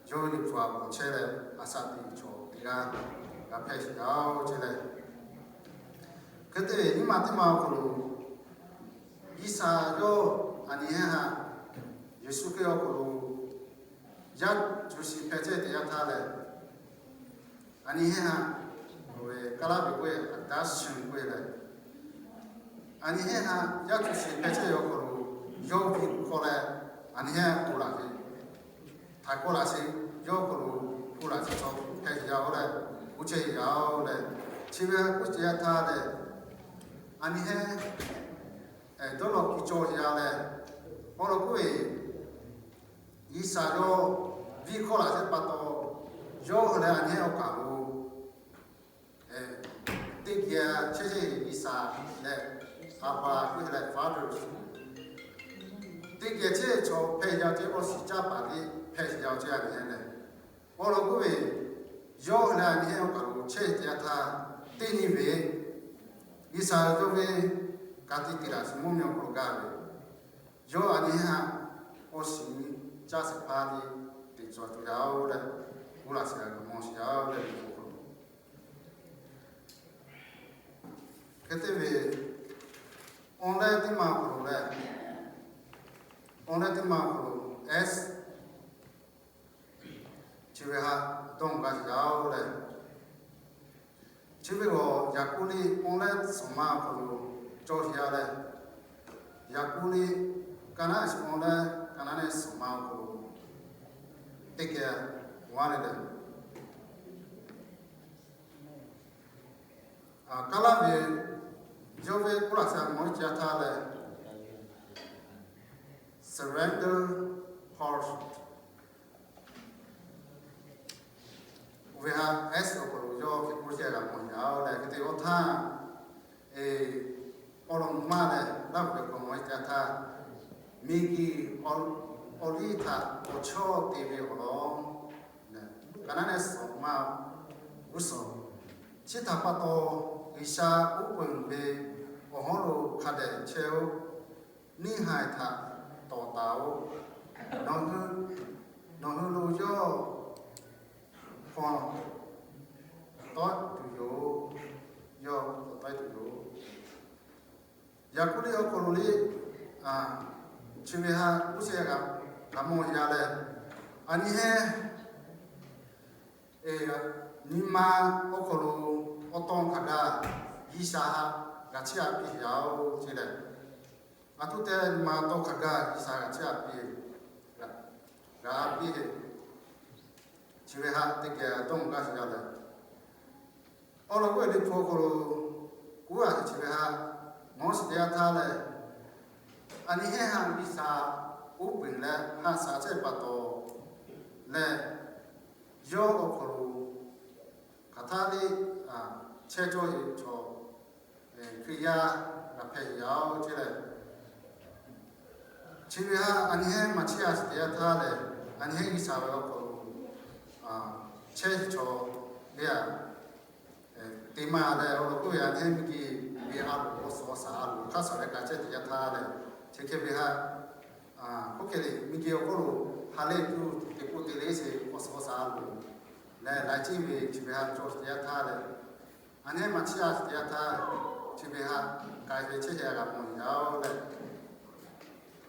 yawˇ ve liꞈ hpu a hk'aw chehˇ leh, a shaꞈ teꞈ ve chaw teˇ g'aˇ g'a hpehꞈ sheˍ yaˇ-oˬ ce leh, hk'e te ve nyiˇ ma teˇ ma awˬ hk'aw lo G'uiˬsha yawˇ a nyi heh haꞈ, Yeˍsuˆ Hkriꞈ awˬ hk'aw lo yaˇ cuˬ shiˍ hpehꞈ chehˇ teˇ yanˇ htaˇ leh, a nyi heh haꞈ, oˇ ve Kaˍlaˇ ve k'oˆ ve adoption k'oˆ ve leh, a nyi heh haꞈ yaˇ cuˬ shiˍ hpehꞈ chehˇ ve awˬ hk'aw lo yawˇ ve hkawˇ leh, a nyi heh haꞈ k'oˆ laˬ ve, htaꞈ k'oˆ laˬ sheˍ, yawˇ hk'aw lo k'oˆ laˬ sheˍ chaw hpehꞈ sheˍ yaˇ-oˬ leh, kuˇ chehˇ yaˇ-oˬ leh, chi ve k'oˆ teˇ yanˇ htaˇ leh, a nyi heh dawˇ law kiˇ cawˇ yaˇ leh, awˬ lawn k'oˆ ve, G'uiˬsha yawˇ ve hkawˇ laˬ sheˍ pa taw, yawˇ hui leh a nyi heh awˬ kaˍ lo teˇ geh chehˇ chehˇ G'uiˬsha leh, a pa k'oˆ ve leh Father, teˇ geh chehˇ chaw hpehꞈ yaˇ ce, awˬ shiˍ caˇ paˍ le hpehꞈ sheˍ yaˇ ce a nyi heh leh, awˬ lawn k'oˆ ve, yawˇ hui leh a nyi heh awˬ kaˍ lo chehˇ teˇ yanˇ htaˇ, teˇ nyi ve G'uiˬsha yawˇ ve ka tiꞈ te laˬ sheˍ mvuhˇmiˬ awˬ hk'aw lo gaˇ ve, yawˇ a nyi heh haꞈ awˬ shiˍ nyi caˇ sheˍ hpaˇ le teꞈ cawˬ tuˬ yaˇ-oˬ leh, k'oˆ laˬ sheˍ a kaꞈ mawˬ sheˍ yaˇ-oˬ leh, hk'e te ve, awˬ leh teˇ ma awˬ hk'aw lo leh, awˬ leh teˇ ma awˬ hk'aw lo S, chi ve haꞈ dawˇ gaˇ sheˍ yaˇ-oˬ leh, chi ve g'awˬ Yaˍkoˆ liꞈ awˬ leh suhˍ ma awˬ hk'aw lo cawˬ sheˍ yaˇ leh, Yaˍkoˆ liꞈ ka naˉ awˬ leh ka naˉ leh suhˍ ma awˬ hk'aw lo teˇ geh g'a le leh, Kaˍlaˇ ve yawˇ ve k'oˆ laˬ sheˍ a mawˬ ve ce a htaˇ leh, surrender heart, oˇ ve haꞈ S awˬ hk'aw lo yawˇ hk'e k'oˆ sheˍ g'a mawˬ yaˇ-oˬ leh, hk'e te awˬ htaˇ, awˬ lawn maˇ leh laˇ ve hk'aw mawˬ ve ce a htaˇ, miˬguiˬ awˬ awˬ liˇ htaꞈ awˬ chawˇ te ve awˬ lawn, kaˍ naˉ nehˆ suhˍ ma g'uˇ suhˍ, chi htaꞈ pa taw G'uiˬsha uˉ peunˍ ve awˬ hawˉ lo hk'a dehꞈ chehˇ-oˆ. Neˇ haiˬ htaꞈ tawˍ taˍ-oˆ. Nawˬ hui lo yawˇ hpaw tawˆ tuˬ yoˬ. Yawˇ hpaw tawˆ tuˬ yoˬ. Yaˍkoˆ liꞈ awˬ hk'aw lo le, chi ve ha uˉ shehˆ g'a mawˬ yaˇ leh, a nyi heˆ, nyi ma awˬ hk'aw lo awˬ tawn hk'a gaˬ G'uiˬsha ha g'a chiˇ aꞈ piˇ yaˇ-oˆ ce lehˬ, a htoꞈ te nyi ma taw hk'a gaˬ G'uiˬsha g'a chiˇ aꞈ piˇ, g'a piˇ, chi ve ha teˇ geh dawˇ gaˇ shiˍ yaˇ leh, awˬ lawn k'oˆ ve liꞈ hpu awˬ hk'aw lo kuˉ a chi ve ha mawˬ shiˍ teˇ yanˇ htaˇ leh, a nyi heˆ ha G'uiˬsha uˉ peunˍ leh haꞈ shaˍ chehˇ pa taw leh, yawˇ awˬ hk'aw lo hk'aˬ htaˇ le chehˇ cawˇ ve chaw Hkriꞈ yaˇ g'a hpehꞈ yaˇ-oˆ ce leh, chi ve ha a nyi heˆ maˇ chiˇ a shiˍ teˇ yanˇ htaˇ leh, a nyi heˆ G'uiˬsha ve awˬ hk'aw lo chehˇ shiˍ chaw le a te ma leh, awˬ lawn k'oˆ ve a nyi heˆ miˬguiˬ ve a loˍ awˬ suhˍ awˬ shaˍ a loˍ hk'aˇ suhˍ leh kaꞈ chehˇ teˇ yanˇ htaˇ leh, chi hk'e ve ha hk'oˆ hk'e le miˬguiˬ awˬ hk'oˆ lo ha lehˬ tuˬ te k'oˆ te le sheˍ awˬ suhˍ awˬ shaˍ a loˍ leh laiˉ ceuˬ ve chi ve ha cawˬ shiˍ teˇ yanˇ htaˇ leh, a nyi heˆ maˇ chiˇ a shiˍ teˇ yanˇ htaˇ, chi ve ha k'ai ve chehˇ shehˍ g'a mawˬ yaˇ-oˆ leh,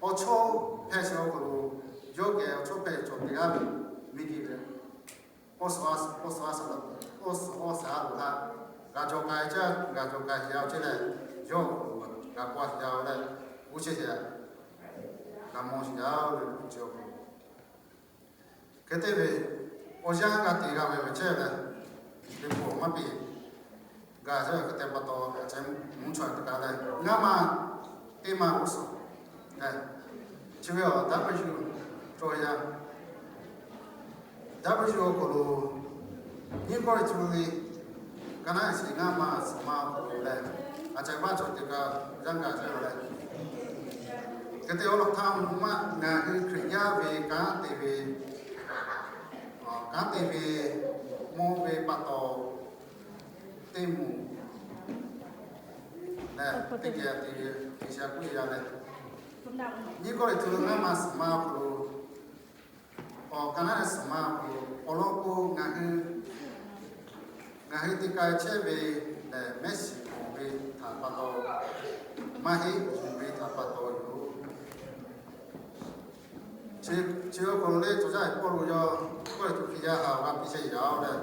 awˬ chawˇ hpehꞈ shiˍ awˬ hk'aw lo yawˇ geh awˬ chawˇ hpehꞈ cawˬ teˇ g'aˇ ve miˬguiˬ ve awˬ suhˍ awˬ shaˍ a loˍ, awˬ suhˍ awˬ shaˍ a loˍ htaꞈ g'a cawˬ k'ai caˇ g'a cawˬ k'ai shiˍ yaˇ-oˆ ce leh, yawˇ g'a k'oˆ shiˍ yaˇ-oˆ leh, uˉ shehˆ shehˍ g'a mawˬ shiˍ yaˇ-oˆ leh, chi awˬ hk'aw lo hk'e te ve awˬ yanˇ g'a te g'a ve ve chehˇ leh, ve paw maˇ piˇ gaˬ jaˇ ve hk'e te pa taw, a ceh mvuhˇ chaw teˇ kaꞈ leh ngaˇ ma teˇ ma g'uˇ suhˍ leh, chi ve awˬ daꞈ pehˇ yuˬ cawˬ yaˇ daꞈ pehˇ yuˬ awˬ hk'aw lo, nyiˇ Kawˇrenˍhtuˆ liꞈ ka naˉ shiˍ ngaˇ ma suhˍ ma awˬ hk'aw lo leh, a ceh vaˇ cawˬ teˇ kaꞈ yanˇ gaˬ jaˇ ve leh, hk'e te awˬ lawn htaˇ maˇ ngaˬ hui Hkriꞈ yaˇ ve kanˉ te ve, kanˉ te ve mawˇ ve pa taw teˇ moˍ leh teˇ geh te ve G'uiˬsha k'oˆ yaˇ leh, nyiˇ Kawˇrenˍhtuˆ ngaˇ ma suhˍ ma awˬ hk'aw lo, awˬ ka naˉ leh suhˍ ma awˬ hk'aw lo awˬ lawn k'o ngaˬ hui ngaˬ hui te k'ai chehˇ ve lehˬ, mehˆ shiˍ mawˬ ve htaꞈ pa taw, maˇ heˆ yuˬ ve htaꞈ pa taw yoˬ. Chi awˬ hk'aw lo le cawˬ jaˇ ve Pawˇluꞈ yawˇ Kawˇrenˍhtuˆ Hkriꞈ yaˇ ha g'a piˇ chehˇ yaˇ-oˆ leh,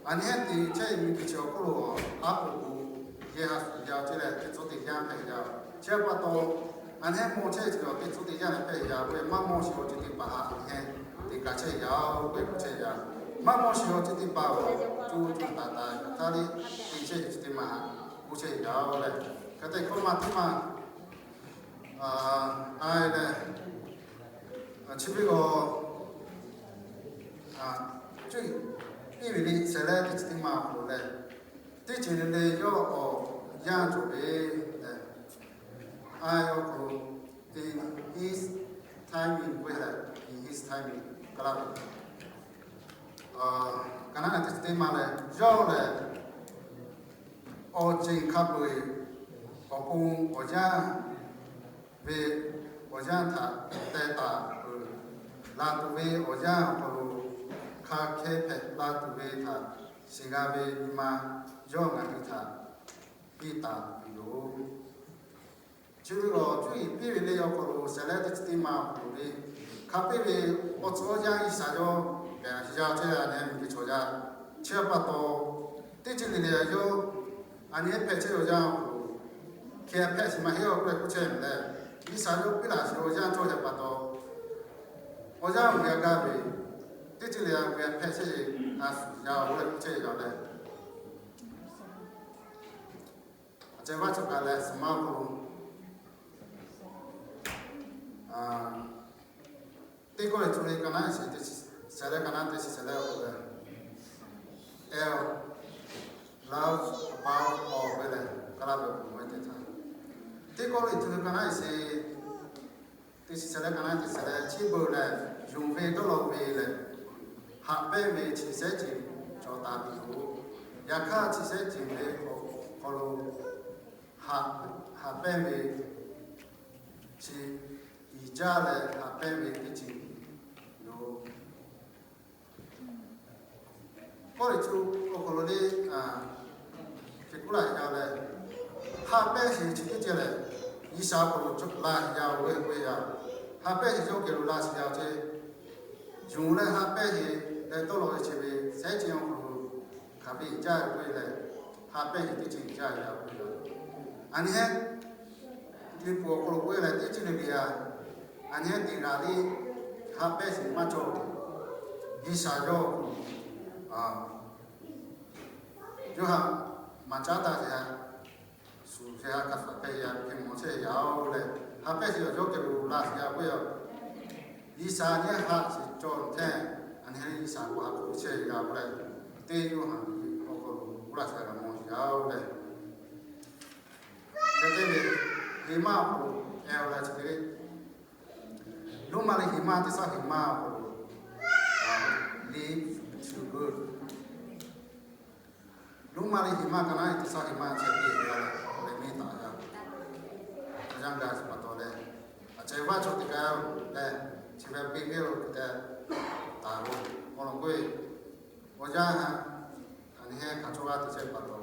a nyi heˆ te chehˇ miˬguiˬ chi awˬ hk'oˆ lo aˉ poꞈ k'o yehˬ ha suhˍ yaˇ-oˆ ce leh, teˇ tcuhˉ teˇ yanˇ hpehꞈ yaˇ-oˆ. Chi pa taw, a nyi heˆ mawˬ chehˇ chi awˬ teˇ tcuhˉ teˇ yanˇ leh hpehꞈ yaˇ-oˆ ve maˇ mawˬ shiˍ awˬ ceuˬ teˇ hpaˍ ha a nyi heˆ te k'ai chehˇ yaˇ-oˆ k'oˆ ve k'oˆ chehˇ yaˇ. Maˇ mawˬ shiˍ awˬ ceuˬ teˇ hpaˍ awˬ co co taˍ taˍ htaˇ le te chehˇ ve chi teˇ maˬ ha k'oˆ chehˇ yaˇ-oˆ leh, hk'e te hkawˇ ma teˇ maˬ a leh, chi ve g'aw cuˇ yiˍ piˇ ve le shehˍ leh teˇ chi teˇ maˬ awˬ hk'aw lo leh, teˇ ceuˬ le le yawˇ awˬ yanˇ cawˬ ve leh, a awˬ hk'aw lo in his timing k'oˆ leh, in his timing ka laˇ ve, ka naˉ leh teˇ chi teˇ maˬ leh yawˇ lehˬ, awˬ ceˬ hk'a peu-eˬ awˬ pon awˬ yanˇ ve awˬ yanˇ htaꞈ teh taˍ peuˬ. Laˬ tuˬ ve awˬ yanˇ awˬ hk'aw lo hk'a hk'e hpehꞈ la tuˬ ve htaꞈ shiˍ g'a ve nyi ma yawˇ ngaˬ hui htaꞈ piˇ taˍ tuˬ yoˬ. Chi ve g'aw cuˇ yiˍ piˇ ve le awˬ hk'aw lo shehˍ leh teˇ chi teˇ maˬ awˬ hk'aw lo le, hk'a piˇ ve awˬ tcuhˉ awˬ yanˇ G'uiˬsha yawˇ gaˬ shiˍ yaˇ chehˇ leh a nyi heˆ miˬguiˬ cawˬ yaˇ. Chi pa taw, teˇ ceuˬ le le yawˇ a nyi heˆ hpehꞈ chehˇ ve awˬ yanˇ awˬ hk'aw lo, hk'e hpehꞈ shiˍ maˇ heˆ awˬ k'oˆ leh k'oˆ chehˇ ve leh, G'uiˬsha yawˇ piˇ laˬ shiˍ ve awˬ yanˇ cawˬ yaˇ pa taw, awˬ yanˇ awˬ g'aˇ gaˇ ve teˇ ceuˬ le le g'a hpehꞈ chehˇ ve a shuˍ yaˇ-oˬ k'oˆ leh k'oˆ chehˇ ve yaˇ leh, a ceh vaˇ cawˬ kaꞈ leh suhˍ ma awˬ hk'aw lo teˇ Kawˇrenˍhtuˆ liꞈ ka naˉ shiˍ teˇ chi shehˍ leh ka naˉ teˇ chi shehˍ leh awˬ hk'aw lo leh, love above all ve leh ka laˇ ve awˬ hk'aw lo ve teˇ htaˇ, teˇ Kawˇrenˍhtuˆ liꞈ ka naˉ shiˍ Teˇ chi shehˍ leh ka naˉ teˇ chi shehˍ leh chi beuꞈ lehˬ, yonˍ ve dawˇ law ve lehˬ, haꞈ pehnˇ ve chi shehˉ ceuˬ cawˬ taˍ ve yoˬ. Yaꞈ hk'aˇ, chi shehˉ ceuˬ ve awˬ hk'aw lo haꞈ pehnˇ ve chi, iˍ jaˇ leh haꞈ pehnˇ ve teˇ ceuˬ yoˬ. Kawˇ liꞈ chi awˬ hk'aw lo le, hk'e k'oˆ laˇ yaˇ leh, haꞈ pehnˇ sheˍ chi teˇ ceuˬ lehˬ, G'uiˬsha awˬ hk'aw lo laˬ yaˇ ve k'oˆ yaˇ, haꞈ pehnˇ sheˍ yawˇ geh lo laˬ sheˍ yaˇ ce. Yonˍ leh haꞈ pehnˇ sheˍ leh dawˇ law ve chi ve shehˉ ceuˬ awˬ hk'aw lo hk'aˬ ve iˍ jaˇ ve k'oˆ leh, haꞈ pehnˇ sheˍ teˇ ceuˬ iˍ jaˇ ve yaˇ k'oˆ yaˇ. Aˬ nyi heˆ, liꞈ hpu awˬ hk'aw lo k'oˆ leh teˇ ceuˬ le le a, aˬ nyi heˆ teˇ g'aˇ le, haꞈ pehnˇ sheˍ maˇ cawˬ. G'uiˬsha yawˇ, yawˇ haꞈ maˍ caˉ taˍ sheˍ a, shu sheˍ a hk'aˬ hk'e yaˇ hk'e mawˬ chehˇ yaˇ oˬ leh, haꞈ pehnˇ sheˍ yawˇ geh lo laˬ sheˍ yaˇ k'oˆ yaˇ. G'uiˬsha nyi haꞈ sheˍ cawˬ hteˇ, aˬ nyi heˆ G'uiˬsha k'o haꞈ k'oˆ chehˇ yaˇ oˬ leh, teˇ Yoˇhanˬ awˬ hk'aw lo k'oˆ laˇ sheˍ g'a mawˬ yaˇ oˬ leh, hk'e te ve, heˍ maˇ awˬ hk'aw lo, eh, oˬ leh chi te ve, Roˉmaꞈ liꞈ heˍ maˇ teˇ saˉ heˍ maˇ awˬ hk'aw lo, live to good. Roˉmaꞈ liꞈ heˍ maˇ ka naˉ teˇ saˉ heˍ maˇ chi teˇ g'aˇ leh, awˬ leh miˇ taˍ yaˇ, awˬ yanˇ gaˬ chi pa taw leh, aˬ ceh vaˇ chaw teˇ g'aˇ leh, chi ve beˇ ve lo te taˍ lo, awˬ lawn k'o, awˬ yanˇ ha, aˬ nyi heˆ hk'a cawˇ g'aˇ teˇ chehˇ pa taw,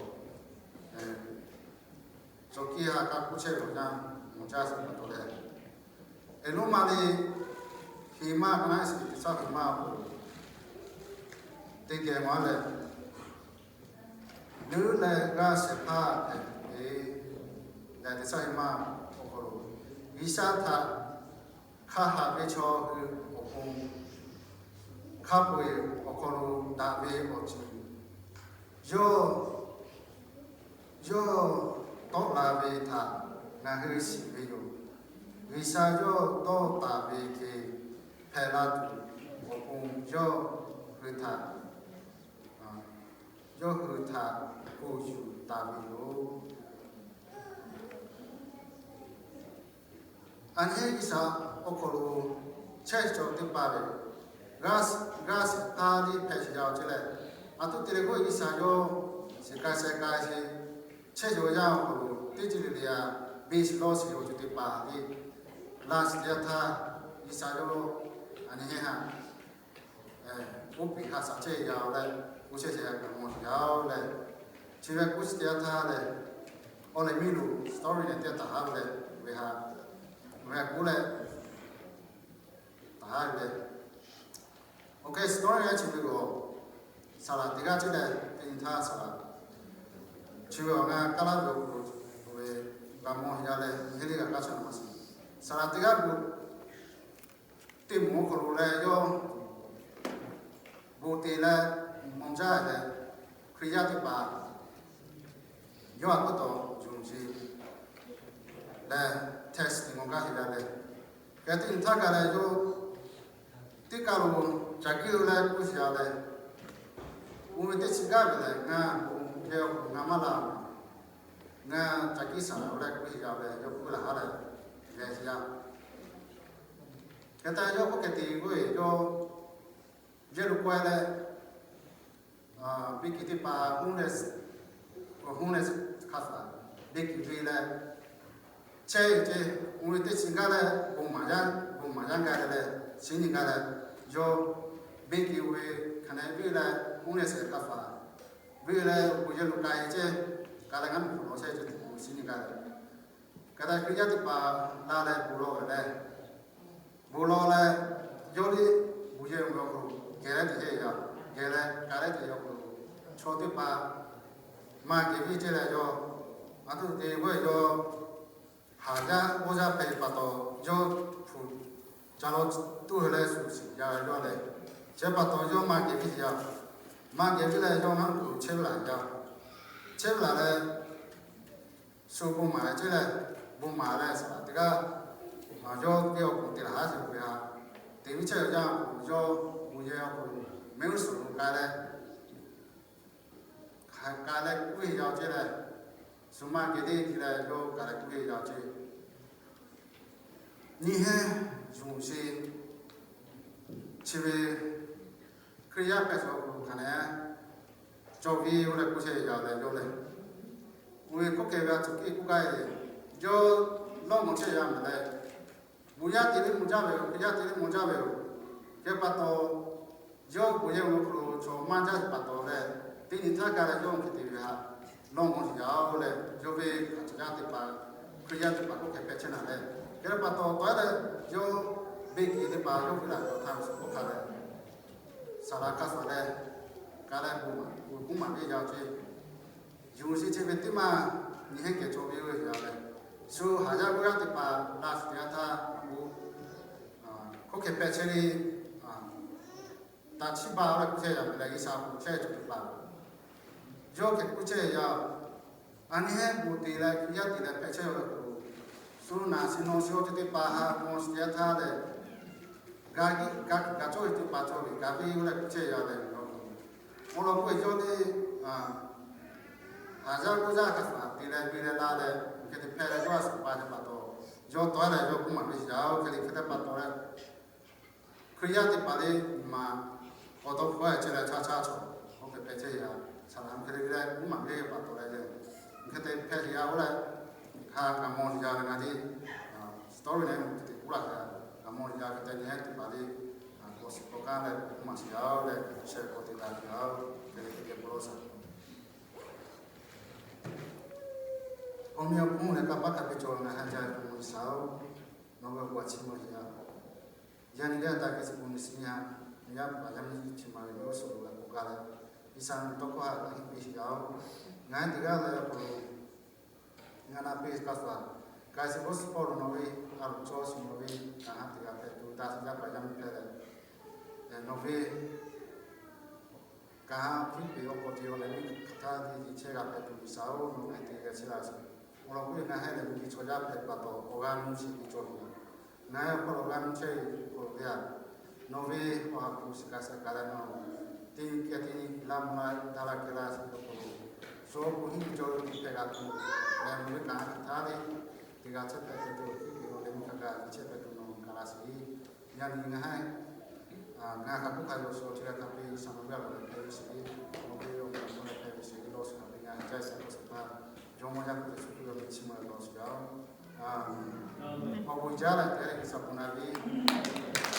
cawˬ kiˇ ha k'a k'oˆ chehˇ ve awˬ yanˇ mawˬ jaˇ sheˍ pa taw leh, Roˉmaꞈ liꞈ heˍ maˇ ka naˉ teˇ saˉ heˍ maˇ awˬ hk'aw lo teˇ geh maˇ leh, leuˉ leh g'aˇ shehˍ hpaˇ hpehꞈ ve, leh teˇ saˉ heˍ maˇ awˬ hk'aw lo, G'uiˬsha htaꞈ hk'a haꞈ ve chaw hui awˬ pon hk'a peu-eˬ awˬ hk'aw lo daꞈ ve awˬ ceuˬ yawˇ yawˇ tawˆ la ve htaꞈ ngaˬ hui shiˍ ve yoˬ. G'uiˬsha yawˇ tawˆ taˍ ve hk'e hpehꞈ la tuˬ awˬ pon yawˇ hui htaꞈ, yawˇ hui htaꞈ kuˬ yuˬ taˍ ve yoˬ. Aˬ nyi G'uiˬsha awˬ hk'aw lo chehˇ cawˬ teˇ hpaˍ ve g'aˇ shehˍ hpaˇ liˇ hpehꞈ sheˍ yaˇ oˬ ce leh, aˬ htoꞈ te leh k'oˆ G'uiˬsha yawˇ shiˍ k'ai sheh k'ai sheˍ chehˇ cawˬ yaˇ awˬ hk'aw lo teˇ ceuˬ le le a, beˇ shiˍ lawˇ shiˍ awˬ ceuˬ teˇ hpaˍ liˇ laˇ shiˍ teˇ yanˇ htaˇ, G'uiˬsha yawˇ aˬ nyi heˆ haꞈ oˇ peꞈ ha shaꞈ chehˇ yaˇ oˬ leh, k'oˆ chehˇ chehˇ g'a mawˬ yaˇ oˬ leh, chi ve k'oˆ chi teˇ yanˇ htaˇ leh, awˬ leh miˇ lo story leh teˇ taˍ haˉ leh, ve ha, ve k'oˆ leh taˍ haˉ leh, OK, story a chi ve g'aw, saˍ laꞈ teˇ g'aˇ chehˇ leh teˇ nyi htaˇ saˍ laꞈ chi ve awˬ ngaˬ kaˇ laˇ ve awˬ hk'aw lo ve g'a mawˬ yaˇ leh, heˇ le g'a kaˇ chaw na ma shiˍ. Saˍ laꞈ teˇ g'aˇ gu teˇ moˍ awˬ hk'aw lo leh yawˇ bon te leh mawˬ jaˇ leh, Hkriꞈ yaˇ teˇ hpaˍ yawˇ htaꞈ pa taw yonˍ ce leh, test te mawˬ gaˇ heˆ la leh, hk'e teˇ nyi htaˇ gaˬ leh yawˇ teˇ kaˬ lo caˬ kiˇ lo leh k'oˆ shiˍ yaˇ leh, oˇ ve teˇ chi gaˇ ve lehˬ ngaˬ bon leh awˬ hk'aw lo ngaˬ maˇ la, ngaˬ caˬ kiˇ saˍ laꞈ lo leh k'oˆ shiˍ yaˇ leh yawˇ k'oˆ laˬ haˉ leh, leh shiˍ yaˇ. Hk'e te yawˇ k'oˆ hk'e te k'oˆ ve yawˇ yehˇ lo k'ai leh, beˇ kiˬ teˇ hpaˍ homeless, homeless hk'a shaˍ beˇ kiˬ ve leh, chehˇ ce, oˇ ve teˇ chi gaˇ leh bon maˍ yaˇ, bon maˍ yaˇ gaˇ leh, chi nyi gaˇ leh, yawˇ beˇ kiˬ ve hk'aˬ nehˬ ve leh homeless hk'a shaˍ ve leh, bon yehˇ lo k'ai ce, k'ai leh ngaˬ nuˬ hpu lawˬ chehˇ ce tuˬ chi nyi gaˇ leh, ka ta Hkriꞈ yaˇ teˇ hpaˍ la leh bon lawˬ ve leh, bon lawˬ leh, yawˇ liˇ bon yehˇ ve awˬ hk'aw lo geh leh teˇ yehˇ yaˇ, geh leh k'ai leh teˇ yehˇ awˬ hk'aw lo, chaw teˇ hpaˍ maˇ geh viˇ ce leh yawˇ, aˬ htoꞈ te ve yawˇ haˍ yaˇ g'awˇ yaˇ hpehꞈ pa taw, yawˇ hpu ca law tuˬ leh shuˍ shiˍ yaˇ yawˇ leh, chehˇ pa taw yawˇ maˇ geh viˇ yaˇ, maˇ geh viˇ leh yawˇ ngaˬ nuˬ hpu chehˇ ve laˬ yaˇ, chehˇ ve laˬ leh, shu bon maˍ ce leh, bon maˍ leh saˍ laꞈ teˇ g'aˇ yawˇ ve awˬ hk'aw lo te laˬ haˉ ce ve ha, te viˇ chehˇ yaˇ awˬ hk'aw lo yawˇ bon yehˇ awˬ hk'aw lo mehˆ g'uˇ suhˍ lo k'ai leh, k'ai leh k'oˆ ve yaˇ ce leh, shu maˇ geh teˇ te leh yawˇ k'ai leh k'oˆ ve yaˇ ce, nyi heˆ Yonˍ sheˍ chi ve Hkriꞈ yaˇ hpehꞈ shuˍ awˬ hk'aw lo hk'aˬ lehˬ, cawˬ ve oˇ leh k'oˆ chehˇ ve yaˇ leh yawˇ lehˬ, oˇ ve k'oˆ kehˬ ve a cawˬ kiˇ k'oˆ gaˇ ve, yawˇ lawˇ mawˬ chehˇ yaˇ mehˍ leh, bon yaˇ te leh mawˬ jaˇ ve yoˬ, Hkriꞈ yaˇ te leh mawˬ jaˇ ve yoˬ. Hk'e pa taw, yawˇ bon yehˬ awˬ hk'aw lo chaw maˇ jaˇ ve pa taw leh, teˇ nyi htaˇ kaꞈ leh yawˇ hk'e te ve htaꞈ lawˇ mawˬ yaˇ oˇ leh, yawˇ ve hk'a cawˬ yaˇ teˇ hpaˍ, Hkriꞈ yaˇ teˇ hpaˍ k'oˆ kehˬ hpehꞈ chehˇ naˍ leh, hk'e pa taw tawˍ leh, yawˇ beˇ kiˬ teˇ hpaˍ yawˇ ve laꞈ k'awꞈ htaˇ ve suhˍ k'oˆ hk'a leh, saˍ laˍ hk'a suhˍ leh, ka leh bon maˍ, bon k'oˆ maˍ ve yaˇ ceˇ. Yonˍ sheˍ chi ve teˇ maˇ nyi hehnˇ kehˬ cawˬ ve oˇ ve yaˇ leh, shu haˍ yaˇ g'uˇ yaˇ teˇ hpaˍ laˇ suhˍ teˇ yanˇ htaˇ, k'oˆ hk'e hpehꞈ chehˇ ve, taꞈ chiˇ baˬ oˇ leh k'oˆ chehˇ yaˇ mehˍ leh, G'uiˬsha awˬ hk'aw lo chehˇ ve chaw teˇ hpaˍ, yawˇ hk'e k'oˆ chehˇ yaˇ, a nyi hehnˇ bon te leh Hkriꞈ yaˇ te leh hpehꞈ chehˇ ve awˬ hk'aw lo, shu naˍ shi naw shi awˬ ceuˬ teˇ hpaˍ ha mawˬ suhˍ teˇ yanˇ htaˇ leh, gaˬ kiˇ gaˬ cawˇ ve teˇ hpaˍ cawˬ ve gaˬ ve oˇ leh k'oˆ chehˇ yaˇ leh, awˬ lawn k'oˆ ve yawˇ teˇ haˍ yaˇ g'uˇ yaˇ hk'a suhˍ te leh ve leh la leh, hk'e te hpehꞈ leh yawˇ a suhˍ pa teˇ pa taw, yawˇ tawˍ leh yawˇ k'oˆ maˍ ve yaˇ oˇ hk'e le hk'e te pa taw leh, Hkriꞈ yaˇ teˇ hpaˍ le, nyi ma k'awꞈ dawˇ hpfuhˆ chehˇ leh chaˇ chaˇ chaw, oˇ hk'e hpehꞈ chehˇ yaˇ, saˍ laˍ hk'e le leh k'oˆ maˍ ve pa taw leh, hk'e te hpehꞈ yaˇ oˇ leh, hk'a gaˬ mawˬ yaˇ leh ngaˬ le, story leh hk'e te k'oˆ laˇ hk'a, gaˬ mawˬ yaˇ hk'e te nyi hehnˇ teˇ hpaˍ le, k'awꞈ suhˍ k'awꞈ kaˇ leh k'oˆ maˍ yaˇ oˇ leh, sheh k'awꞈ te taˍ yaˇ oˇ, hk'e le hk'e te bon lawˬ shaˍ. Awˬ meh awˬ hponˇ leh kanˇ paˆ hk'a ve cawˬ ngaˬ ha jaˇ ve bon G'uiˬsha oˬ, nawˬ ve awˬ bon a chiˇ mvuh yaˇ. Yaˇ nyi gaˇ taˍ kehˬ suh bon nyi suh nyi ha, nyi yaˇ paˍ yaˇ miˇ chi ma ve awˬ suhˍ lo leh k'oˆ gaˇ leh, G'uiˬsha ve tawˇ hkawˇ ha k'aꞈ henˇ piˇ yaˇ oˬ. Ngaˬ hui teˇ g'aˇ leh awˬ hk'aw lo ngaˬ na piˇ kaꞈ suhˍ, k'ai suh bon suhˍ paw lo nawˬ ve a loˍ cawˇ suhˍ nawˬ ve kaꞈ ha teˇ g'aˇ hpehꞈ tuˬ taˇ suh yaˇ paˍ yaˇ miˇ hpehꞈ leh, nawˬ ve kaꞈ ha hpiˇ peˍ awˬ hk'aw te awˬ leh miˇ hk'aˬ htaˇ te te chehˇ g'a hpehꞈ tuˬ G'uiˬsha oˬ, nawˬ ngaˬ hui te g'a chehˇ la suhˍ. Awˬ lawn k'oˆ ve ngaˬ hui lehˬ miˬguiˬ chaw yaˇ hpehꞈ pa taw awˬ g'aˇ nuˇ chehˇ ve cawˬ ve yoˬ. Ngaˬ hui awˬ hk'aw lo awˬ g'aˇ nuˇ chehˇ ve awˬ hk'aw lo teˇ yanˇ, nawˬ ve awˬ ha hpu shiˍ kaꞈ suh kaꞈ leh nawˬ teˇ nyi kehˬ teˇ nyi laˇ mvuh laˇ daˇ laˇ kehˬ laˇ suhˍ awˬ hk'aw lo, shu awˬ hpu hiˉ ve cawˇ ve hpehꞈ g'a tuˬ leh, nawˬ ve kaꞈ ha hk'aˬ htaˇ le te g'a chehˇ hpehꞈ tuˬ, hpiˇ peˍ awˬ leh miˇ hk'aˬ kaꞈ te chehˇ hpehꞈ tuˬ nawˬ kaꞈ la suhˍ ve. Yaˇ nyi ngaˬ hui ngaˬ hk'a k'oˆ hk'a yawˬ shu chi g'a hk'a piˇ G'uiˬsha nawˬ ve a loˍ leh hpehꞈ ve sheˍ, nawˬ ve awˬ meh awˬ hpawˇ leh hpehꞈ ve sheˍ, lawˇ suhˍ hk'a piˇ ngaˬ hui caˇ suhˍ k'oˆ suhˍ htaˇ, Jawˇ mawˇ Yaˇ hpu Yeˍsuˆ Hkriꞈ ve awˬ meh chi ma lawˬ suhˍ yaˇ oˬ. Awˬ bon jaˇ leh te leh G'uiˬsha bon naˍ riˍ